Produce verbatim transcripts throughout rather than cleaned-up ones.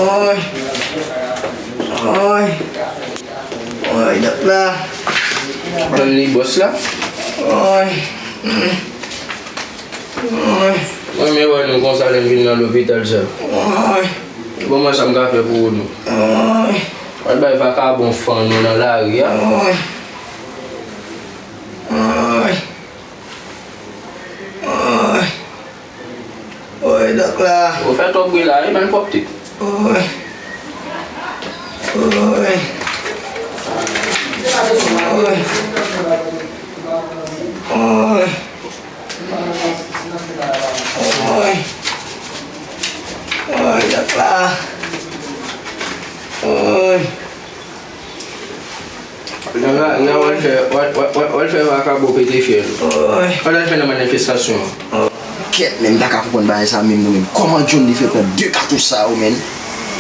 Oy. Oy. Oy, dòk la. Konn li bòs la? Oy. Oy. Mwen menm wè nou konsa lè m vin nan lopital sa. Oy. Bon, mwen sa m ka fè pou ou nou. Oy. Mwen bay vakabon fan nou nan lari a. Oy. Oy. Oy. Oy, dòk la. Ou fè twòp bri la, wi, malpwòpte. Oy. Oy. Oy. Oy. Oy. Oy, dòk la. Oy. Nan, nan, nan, w al fè, w al, w al, w al, w al fè vakabon pete fyèl. Oy. W al fè nan manifestasyon an. Kèt, men m pa ka konprann bagay sa menm non menm. Kòman John li fè pran de katouch sa yo, menm?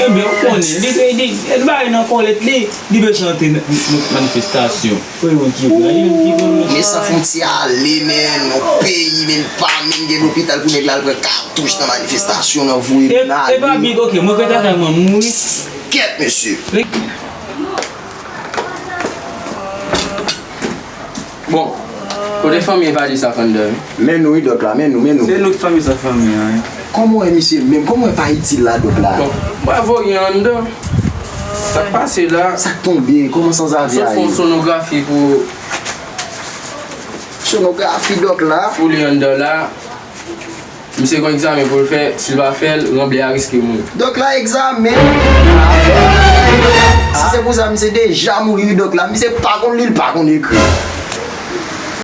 Ebyen, ou konnen, li, li, li, li bay nan kòlèt li, li bezwen antre nan, nan manifestasyon. Wi, yon ti, yon ti, yon ti. Men sa fè yon ti ale, men, yon peyi, men, pa menm gen lopital pou nèg la al pran katouch nan manifestasyon, nan voye moun ale. E, e pa big, ok, mwen kwè ta fè mwen mouri. Kèt, mesye. Bon, kote fanmi Evalye sa k anndan, wi? Men nou, wi, dòk la, men nou, men nou. Se nou k fanmi sa fanmi an, wi. Kòman w wè misye menm? Kòman w wè pa itil la, dòk la? Bon, m pral voye anndan. Sa k pase la? Sa k tonbe? Kòman sanzave a ye? Sot fè yon sonografi pou. Sonografi, dòk la? Pou li anndan la. Misye gon egzamen pou l fè, si l pa fè l, ranblè a riske mouri. Dòk la egzamen. Si se pou sa, misye deja mouri, wi, dòk la. Misye pa konn li, l pa konn ekri.